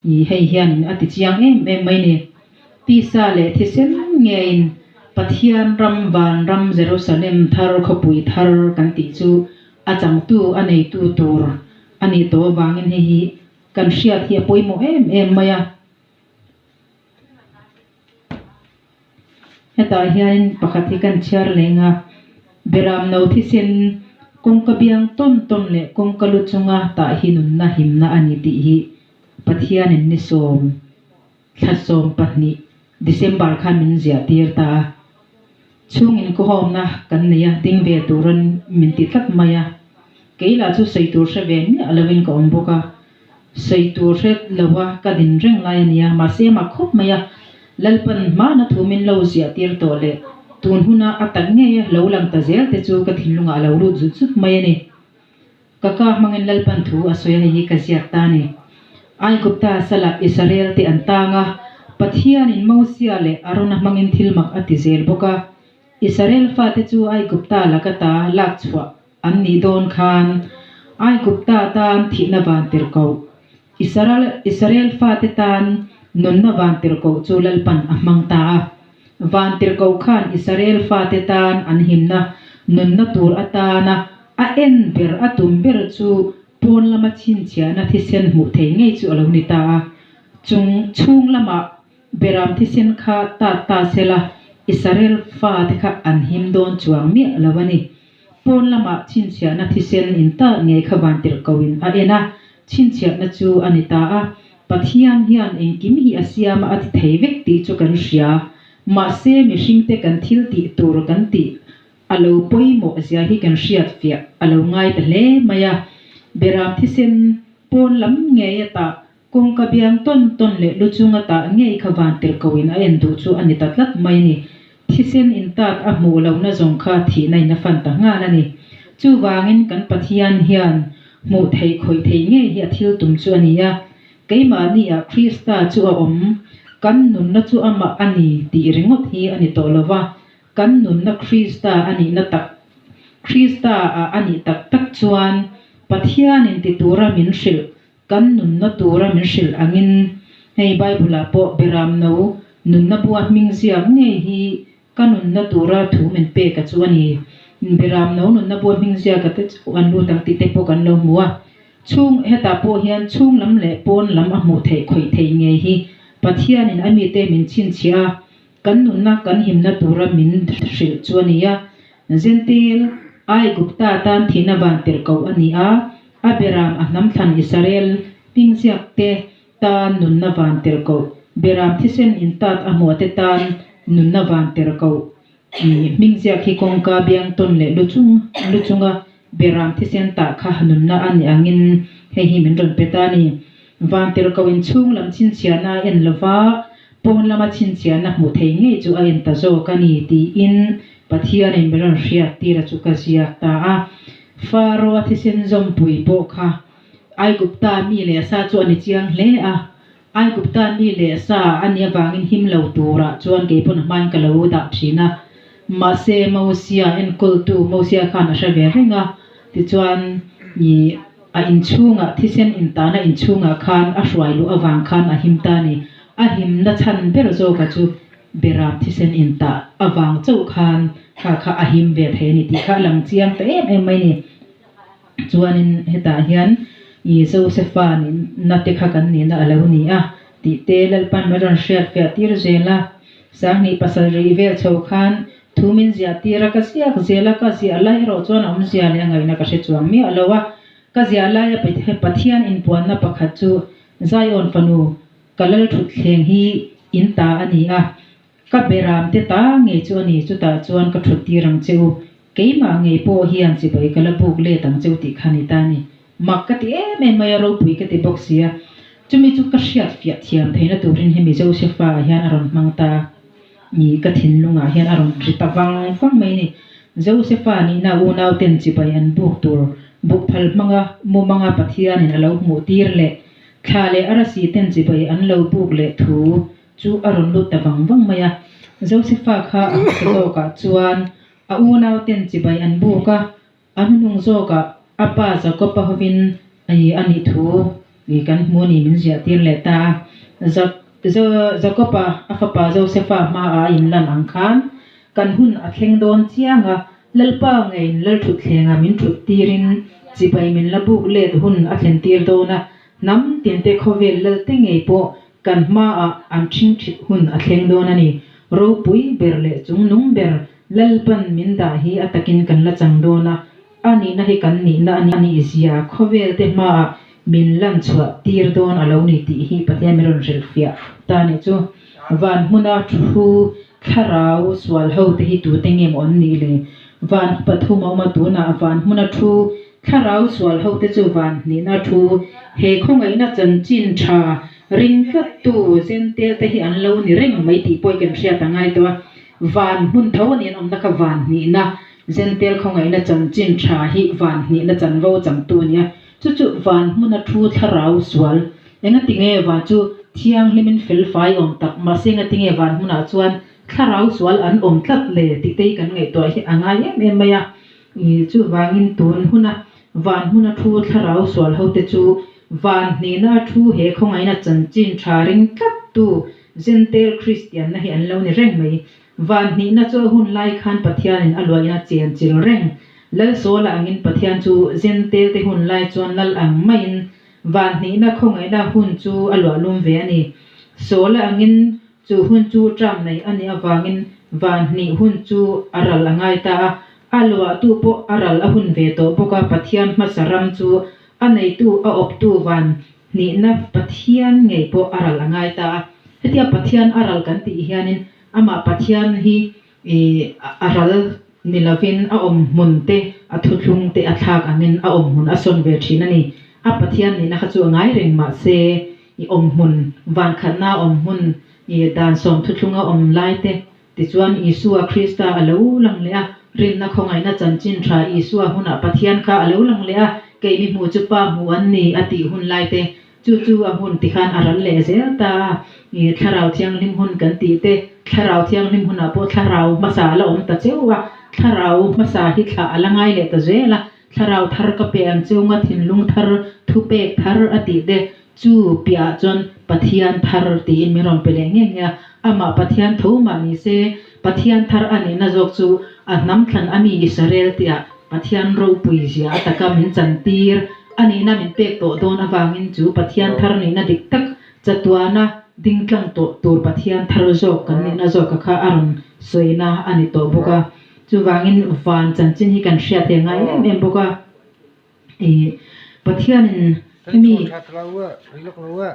Ih hei hianin a ti chiang em em mai ni. Tisa leh thisen ngeiin Pathian ram vanram Jerusalem thar khawpui thar kan tih chu a changtu a neitu tur a nih tawh avangin hei hi kan hriat hi a pawimawh em em mai a. Hetah hianin pakhat hi kan chhiar leng a, Beramno thisen kawngka biang tawn tawn leh kawngka lu chunga tah hi nunna himna a ni tih hi Pathianin ni sawm thla 12 December khan min ziah tir ta a. Chhungin kawhawmna kan nei a, ding ve turin min ti tlat mai a. Kei lah chu sawi tur hre ve miah lovin ka awm bawk a. Sawi tur hre lo a ka din reng lai a nia, mahse a mak khawp mai a. Lalpan hmana thu min lo ziah tir tawh leh tun huna a tak ngei a lo lang ta zel te chu ka thinlungah a lo lut zut zut mai a ni. Ka ka hmangin Lalpan thu a sawi a hei hi ka ziak ta a ni. Aigupta salah Israel te an tang a, Pathianin Mosia leh Arona hmangin thil mak a ti zel bawk a. Israel fate chu Aigupta laka ta lak chhuah an nih dawn khan Aigupta tan thihna van tirhkoh, Israel fate tan nunna van tirhkoh chu Lalpan a hmang ta a. Van tirhkoh khan Israel fate tan an himna nunna tur atana a en ber a tum ber chu pawn lama chhinchhiahna thisen hmuh thei ngei chu a lo ni ta a. Chung chhung lamah Beram thisen kha tat ta sela Israel fate kha an him dawn chuang miah lo a ni. Pawn lamah chhinchhiahna thisen in tat ngei kha vantirhkohin a en a, chhinchhiahna chu a ni ta a. Pathian hian engkim hi a siam a a ti thei vek tih chu kan hria. Mahse mihringte kan thil tih tur kan tih a lo pawimawh zia hi kan hriat fiah a lo ngai ta hle mai a. Beram thisen pawn lam ngei a tah Kawngka biang tawn tawn leh lu chunga tah ngei kha vantirhkohin a en duh chu a ni ta tlat mai a ni. Thisen intat a hmuh lohna zawng kha thihna in a fan ta nghal a ni. Chuvangin kan Pathian hian hmuh theih khawih theih ngei hi a thil tum chu a ni a. Keimahni ah Krista chu a awm, kan nunna chu amah a ni tih ringawt hi a ni tawh lo va, kan nunna Krista a nihna tak Krista ah a nih tak tak chuan Pathianin ti tura min hrilh Kan nunna tura min hrilh angin hei Bible-ah pawh Beramno nunna bua hming ziak ngei hi ka nunna tura thu min pek a chu a ni. Beramno nunna bua hming ziak a te chu an lut ang tih te pawh kan lo hmu a. Chhung hetah pawh hian chhung lam leh pawn lam a hmuh theih khawih theih ngei hi Pathianin a mite min chhinchhiah a, kan nunna kan himna tura min hrilh chu a ni a. Zentil, Aigupta tan thihna van tirhkoh a ni a, A beram a hnam thlan Israel hmingziak te tan nunna van tirhkoh, beram thisen intat a hmuah te tan nunna van tirhkoh hmingziak hi kawngka biang tawn leh lu chung lu chunga beram thisen tah kha nunna a ni angin hei hi min rawn pe ta a ni. Van tirhkoh in chhung lam chhinchhiahna a en lova, pawn lama chhinchhiahna hmuh thei ngei chu a en ta zawk a ni tiin Pathianin min rawn hriat tir a chu ka ziak ta a. Faro-a thisen zawmpui pawh kha Aigupta mi leh sa chu a ni chiang hle a. Aigupta mi leh sa a nih avangin him lo turah chuan kei pawn a hmain ka lo dah thin a. Mahse, Mosia enkawltu Mosia khan a hre ve reng a. Tichuan, ih a inchhungah thisen intahna inchhungah khan a hruai luh avang khan a him ta a ni. A himna chhan ber zawka chu Beram thisen intah avang chauh khan kha kha a him ve thei a ni tih kha a lang chiang ta em em mai a ni. Chuanin hetah hian i Josefa nihna te kha kan nihna a lo ni a tih te Lalpan min rawn hriat fiah tir zel a. Sanghnih pasal rih vel chho khan thu min ziah tir a, ka ziak zel a, ka ziah lai erawh chuan a awmzia leh a ngaihna ka hre chuang miah lo a. Ka ziah laia Pathian inpuanna pakhat chu Zion fanu Ka lal thutthleng hi in ta a ni a, ka beram te ta ngei chu a ni, chutah chuan ka thut tir ang che u, keimah ngei pawh hian chibai ka la buk let ang che u tih kha ni ta a ni. Mak ka ti em em mai a, ropui ka ti bawk si a, chumi chu ka hriat fiah thiam theihna turin hemi Josefa ah hian a rawn hmang ta a ni, ka thinlungah hian a rawn ri ta vang vang mai a ni. Josefa nihna unau ten chibai an buk tur bukphal hmanga mumanga Pathianin a lo hmuh tir leh Thla leh arasi ten chibai an lo buk leh thu chu a rawn lut ta vang vang mai a. Josefa kha a hmasa zawkah chuan a unau ten chibai an buk a, a hnuhnung zawkah a pa Jakob-a hovin a nih thu kan hmu a ni min ziah tir leh ta a. Jakoba a fapa Josefa hmaah a inlan ang khan kan hun a thleng dawn chiang a, Lalpa ngeiin Lalthutthlengah min thut tirin chibai min la buk let hun a thlen tir dawn a, hnam tinte khawvel Lalte ngei pawh kan hmaah an ṭhingṭhit hun a thleng dawn a ni. Ropui ber leh chungnung ber Lalpan min dah hi a takin kan la chang dawn a, a nihna hi kan nihna a nih zia khawvel te hmaah min lan chhuah tir dawn a lo ni tih hi Pathian min rawn hrilhfiah ta a nih chu. Van hmuna thu thlarau sual ho te hi tute nge maw an nih le? Van pathum a awm a, tunah van hmuna thu thlarau sual ho te chu van hnihna thu he khawngaihna chanchin tha ring tlattu Zentel te hi an lo ni reng mai tih pawh i kan hriat a ngai tawh a. Van hmun tho a nih an awmna kha van hnihna Zentel khawngaihna chanchin tha hi van hnihna chanvo changtu a nia. Chu chu van hmuna thu thlarau sual. Engatinge van chu thianghlimin felfai awm tak mahse engatinge van hmunah chuan thlarau sual an awm tlat le tih te hi kan ngaihtuah hi a ngai em em mai a. Chuvangin tun huna van hmuna thu thlarau sual hote chu van hnihna thu he khawngaihna chanchin tha ring tlattu Jentail Kristianna hi an lo ni reng mai. Van hnihna chu a hun lai khan Pathianin a luahin a chen chil reng. Lal Sawla angin Pathian chu Jentail te hun lai chuan lal ang maiin van hnihna khawngaihna hun chu a luah lum ve a ni. Sawla angin chu hun chu term nei a nih avangin van hnih hun chu a ral a ngai ta a, a luahtu pawh a ral a hun ve tawh bawk a, Pathian hmasa ram chu a neitu a awptu van hnihna Pathian ngei pawh a ral a ngai ta a. Hetia Pathian a ral kan tih hianin amah Pathian hi a ral ni lovin a awm hmun te, a thuthlung te a thlak angin a awm hmun a sawn ve thin a ni. A Pathian nihna kha chu a ngai reng mahse i awm hmun, vankhatna awm hmun, i dan sawm thuthlunga awm lai te, tichuan Isua Krista a lo lang leh a, rinna khawngaihna chanchin tha Isua hunah Pathian kha a lo lang leh a, keimi hmu chu Pa hmu an ni a tih hun lai te, chu chu a hun tikhan a ral leh zel ta a, i Thlarau Thianghlim hun kan tih te, Thlarau Thianghlim hunah pawh Thlarau hmasa a la awm ta cheu a, Thlarau hmasa hi thlah a la ngai leh ta zel a, Thlarau thar ka pe ang chunga thinlung thar, thupek thar a tih te chu piahah chuan Pathian thar tiin min rawn pe leh nge nge a. Amah Pathian tho mah ni se, Pathian thar a nihna zawk chu a hnam thlan a mi Israel tihah Pathian ropui zia a taka min chantir a nihna min pek tawh dawn avangin chu Pathian thar nihna dik tak chatuana ding tlang tawh tur Pathian thar zawk kan nihna zawka kha a rawn sawina a ni tawh bawk a. Chuvangin van chanchin hi kan hriat thei ngai em em bawk a, ih Pathianin hemi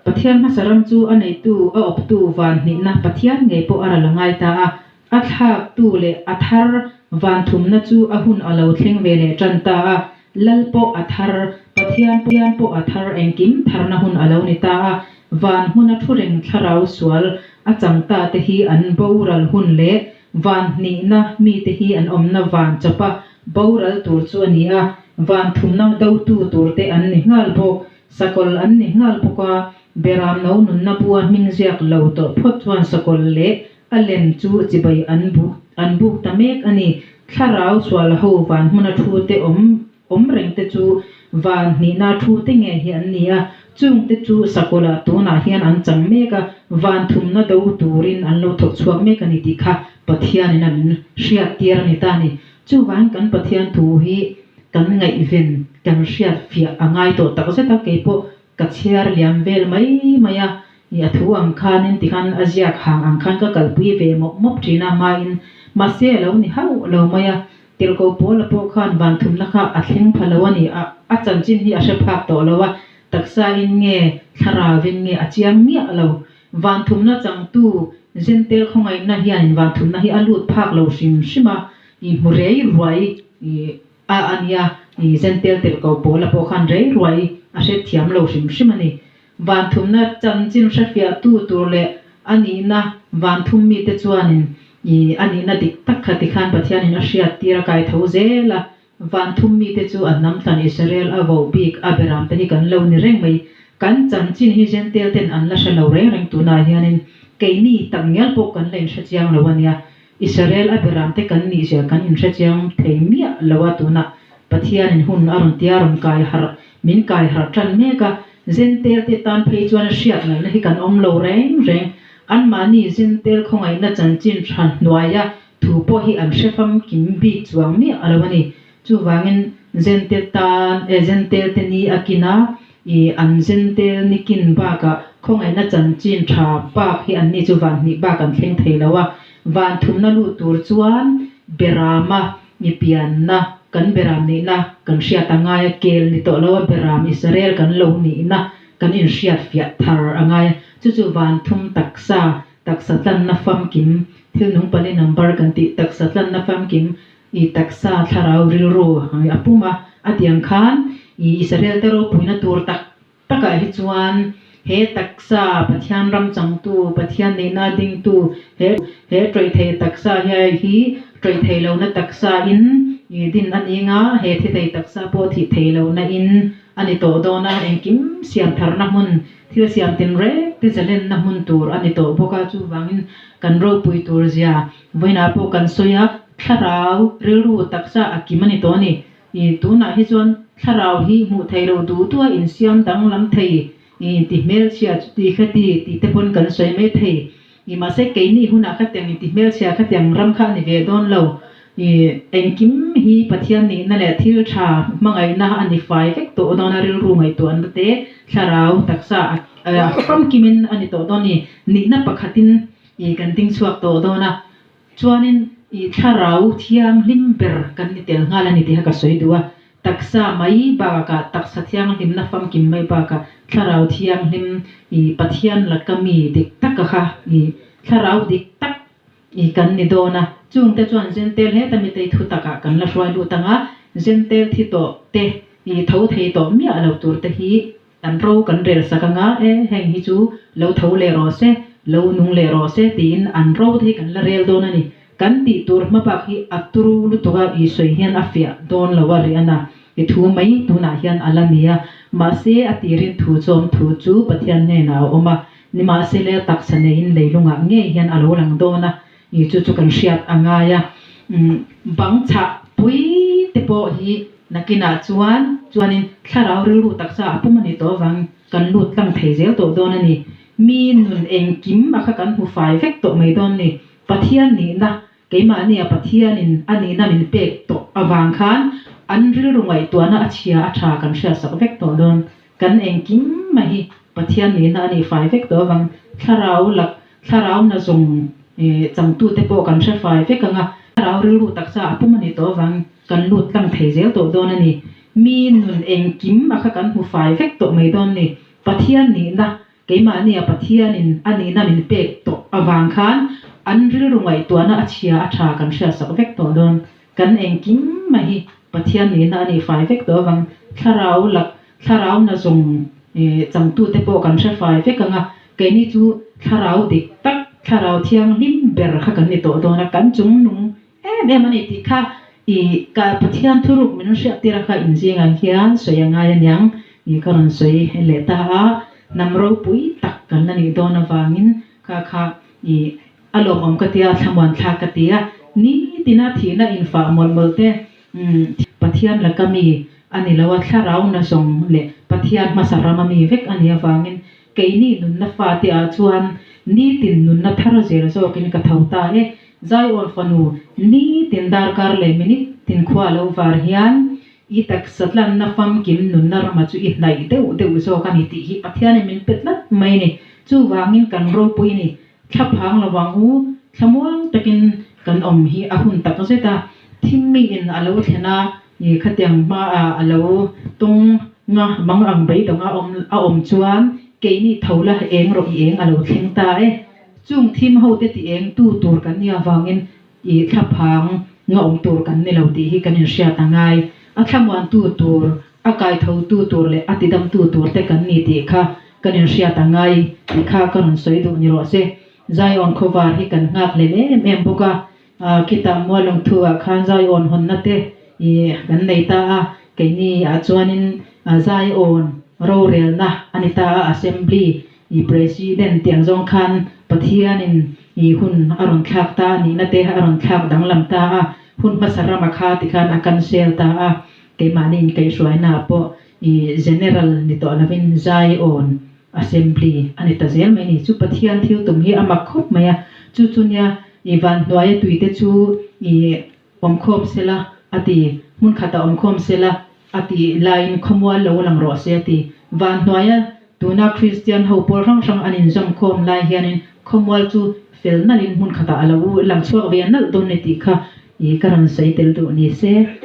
Pathian hmasa ram chu a neitu a awptu van hnihna Pathian ngei pawh a ral a ngai ta a, a thlaktu leh a thar van thumna chu a hun a lo thleng ve leh tan ta a, Lal pawh a thar, Pathian Pathian pawh a thar engkim tharna hun a lo ni ta a, van hmuna thu reng thlarau sual a chang ta te hi an boral hun leh Van hnihna mite hi an awmna van chawpa boral tur chu a ni a, van thumna dotu turte an ni nghal bawk. Sakawlh an ni nghal bawk a, Beram no nunna bua hming ziak lo tawh phawt chuan sakawlh leh a lem chu chibai an buk an buk ta mek a ni. Thlarau sual ho van hmuna thu te awm awm reng te chu van hnihna thu te ngei hi an ni a, chung te chu Sakawlh-ah tunah hian an chang mek a, van thumna do turin an lo thawk chhuak mek a ni tih kha Pathianin a min hriat tir a ni ta a ni. Chuvangin kan Pathian thu hi kan ngaihven, kan hriat fiah a ngai tawh tak zet a, keipawh ka chhiar liam vel mai mai a, a thu ang khanin tikhan a ziak hang ang khan ka kalpui ve mawp mawp thin a hmain mahse a lo ni hauh lo mai a, Tirhkoh Paula pawh khan van thumna kha a thleng pha lo a ni a, a chanchin hi a hre phak tawh lo a, taksa in nge thlarau in nge a chiang miah lo. Van thumna changtu Jentail khawngaihna hianin van thumna hi a lut phak lo hrim hrim a, i hmu rei ruai a a nia, i Jentail tirhkoh Paula pawh khan rei ruai a hrethiam lo hrim hrim a ni. Van thumna chanchin hrefiahtu tur leh a nihna van thum mite chuanin i a nihna dik tak kha tikhan Pathianin a hriat tir a kai tho zel a. Van thum mite chu a hnam thlan Israel a voh bik a beramte hi kan lo ni reng mai. Kan chanchin hi Jentail ten an la hre lo reng reng tunah hianin keini tak ngial pawh kan la inhre chiang lo a nia. Israel a beramte kan nih zia kan inhre chiang thei miah lo a tunah Pathianin hun a rawn tia rawn kai harh min kai harh tan mek a. Zentel te tan phei chuan hriat ngaihna hi kan awm lo reng reng. Anmahni Zentel khawngaihna chanchin tha hnuaia thu pawh hi an hre famkim bik chuang miah a lo a ni. Chuvangin Zentel tan e Zentel te ni a kin a, i an Zentel ni kin bakah khawngaihna chanchin tha bak hi anni chu van hnih bak an thleng thei lo a. Van thumna lut tur chuan Berama i pianna kan beram nihna kan hriat a ngai a, kel ni tawh lo a beram Israel kan lo nihna kan inhriat fiah thar a ngai a, chu chu van thum taksa, taksa tlanna famkim, thil nung pali number kan tih taksa tlanna famkim i taksa thlarau rilru a pum a, a tiang khan i Israel te ropuina tur tak Takah hi chuan he taksa Pathian ram changtu, Pathian nihna dingtu, he he tawih thei taksa hiai hi tawih thei lohna taksa in din a ni nga, he thi thei taksa pawh thih thei lohna in a ni tawh dawn a, engkim siam tharna hmun, thil siam tinreng te zalenna hmun tur a ni tawh bawk a, chuvangin kan ropui tur zia vawiinah pawh kan sawi a, thlarau rilru taksa a kim a ni tawh a ni. I tunah hi chuan thlarau hi hmuh theih loh duh duh a insiam danglam thei i inti hmelchhia chuti khati tih te pawn kan sawi mai thei. I mahse keini hunah khatiang inti hmelchhia khatiang ram kha a ni ve dawn lo. I engkim hi Pathian nihna leh thil tha hmangaihna a ni fai vek tawh dawn a rilru ngaihtuahna te thlarau taksa a famkimin a ni tawh dawn i nihna pakhatin i kan ding chhuak tawh dawn a. Chuanin i thlarau thianghlim ber kan ni tel nghal a ni tih kha ka sawi duh a, taksa mai bakah, taksa thianghlimna famkim mai bakah thlarau thianghlim i Pathian laka mi dik taka kha i thlarau dik tak i kan ni dawn a. Chungte chuan Zentel heta mitei thu takah kan la hruai lut ang a, Zentel thi tawh te i tho thei tawh miah lo tur te hi Kan ro kan rel sak anga e, heng hi chu lo tho leh rawh se, lo nung leh rawh se tiin an ro te hi kan la rel dawn a ni. Kan tih tur hma bak hi a turu lutuk a, i sawi hian a fiah dawn lo a ri a na. I thu mai tunah hian a la ni a, mahse a tirin thu chawm thu chu Pathian hnenah a awm a, nimahsele a taksa neiin leilungah ngei hian a lo lang dawn a, i chu chu kan hriat a ngai a. Bang chhah pui te pawh hi Nakinah chuan chuanin thlarau rilru taksa a pum a ni tawh avangin kan lut tlang thei zel tawh dawn a ni. Mi nun engkim a kha kan hmu fai vek tawh mai dawn ni. Pathian nihna, keimahnia Pathianin a nihna min pek tawh avang khan an rilru ngaihtuahna a chhia a tha kan hriatsak vek tawh dawn. Kan engkim mai hi Pathian nihna a nih fai vek tawh avang thlarau lak Thlarau na zawng changtute pawh kan hre fai vek ang a, thlarau rilru taksa a pum a ni tawh avang kan lut tlang thei zel tawh dawn a ni. Mi nun engkim a kha kan hmu fai vek tawh mai dawn ni. Pathian nihna, keimahnia Pathianin a nihna min pek tawh avang khan an rilru ngaihtuahna a chhia a tha kan hriatsak vek tawh dawn. Kan engkim mai hi Pathian nihna a nih fai vek tawh avang thlarau lak Thlarau na zawng changtute pawh kan hre fai vek ang a, keini chu thlarau dik tak, thlarau thianghlim ber kha kan ni tawh dawn a, kan chung nung em em a ni tih kha i ka Pathian thuruk min hriattir a kha inzingah hian sawi a ngai aniang i ka rawn sawi leh ta a, hnam ropui tak kan la nih dawn avangin kha kha i a lawmawm ka tia, thlamuan thlak ka ti a, nitina thihna infah mawlh mawlh te Pathian laka mi a ni lo a, thlarau na zawng leh Pathian hmasa rama mi vek a nih avangin keini nunna fate ah chuan nitin nunna thar zel zawkin ka tho ta e. Zaiawn fanu, nitin darkar leh minute tin khua lo var hian i taksa tlanna famkim nunna rama chu i hnaih deuh deuh zawk a ni tih hi Pathianin min pe tlat mai a ni. Chuvangin kan ropui a ni. Thla phang lo vang u, thlamuang takin kan awm hi a hun tak zet a, thim miin a lo thlen a, i khatiang hmaah a lo tung nga mang ang beidawng a awm a awm chuan keini tho la eng rawh i eng a lo thleng ta e. Chung thim ho te ti eng tu tur kan nia vangin i thla phang nga awm tur kan ni lo tih hi kan inhriat a ngai. A thlamuan tu tur A kaitho tu tur leh a tidam tu tur te kan ni tih kha kan inhriat a ngai tih kha ka rawn sawi duh ni rawh se. Zion khawvar hi kan nghak hlel em em bawk a, khitah Mualawng thu ah khan Zion hawnna te i kan nei ta a, keini ah chuanin Zion rorelna a ni ta a, Assembly i President tih ang zawng khan Pathianin i hun a rawn thlak ta a nihna te a rawn thlak danglam ta a, hun hmasa rama kha tikhan a cancel ta a. Keimahni inkaihhruaina ah pawh I General ni tawh lovin Zion Assembly a ni ta zel mai a ni. Chu Pathian thil tum hi a mak khawp mai a, chu chu nia i van hnuaia tuite chu i awmkhawm sela a ti, hmun khatah awmkhawm sela a ti laiin khawmual lo lang rawh se a ti. Van hnuaia tuna Kristian ho pawl hrang hrang an inzawmkhawm lai hianin khawmual chu fel nalhin hmun khatah a lo lang chhuak ve nalh dawn ni tih kha i ka rawn sawi tel duh ni se.